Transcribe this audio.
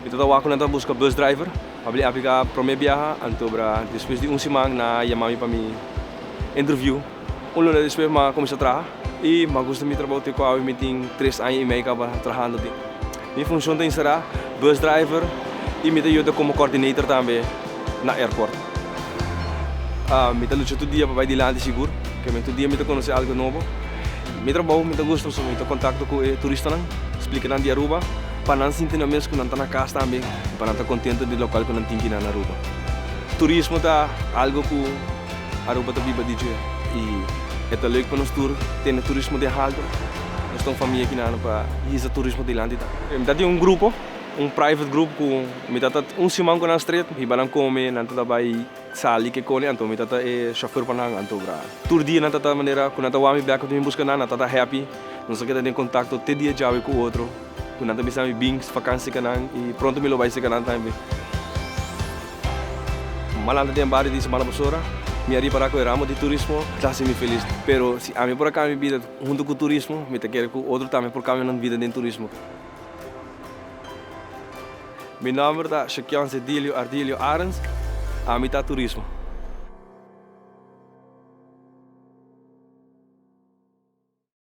Mi ta wak ku nan ta buska bus driver. Mi a bini apliká promé biaha, anto bra despues di un siman nan a yama mi pa mi interview. Un luna despues mi a kuminsá traha i mi a gusta mi trabou te ku awe mi tin tres aña i mei kaba trahando den. Mi funshon ta enserá bus driver i mi ta yuda komo coordinator tambe na airport. Mi ta lucha tur dia pa bai dilanti sigur, ke tur dia mi ta konosé algu nobo. Mi trabou mi ta gusta pasobra mi ta kontakto ku e turistanan, splika nan di Aruba pa nan sinti nan mes ku nan ta na kas tambe i pa nan ta kontento di lokal ku nan tin kinan na Aruba. Turismo ta algu ku Aruba ta biba di dje i e ta leuk pa nos tur tene turismo den halto. Nos ta un famia kinan pa hisa turismo dilanti ta. Mi ta tin un grupo, un private group ku mi ta ta un siman ku nan stret, hiba nan kome, nan ta ta bai sali ke kone, anto mi ta ta e chauffeur pa nan, anto bra. Tur dia nan ta ta manera ku nan ta wak mi bek ku mi buska nan, nan ta ta happy. Nos a keda den kontakto te dia djawe ku otro, ku nan ta bisa mi bin vakansi ka nan i pronto mi lo bai seka nan tambe. Malanta den bario di Semana Pasora, mi a ripará ku e ramo di turismo ta hasi mi felis. Pero si ami por a kambia mi bida huntu ku turismo, mi ta kere ku otro tambe por kambia nan bida den turismo. Mi nòmber ta Shekion Cedilio Ardilio Arends, ami ta turismo.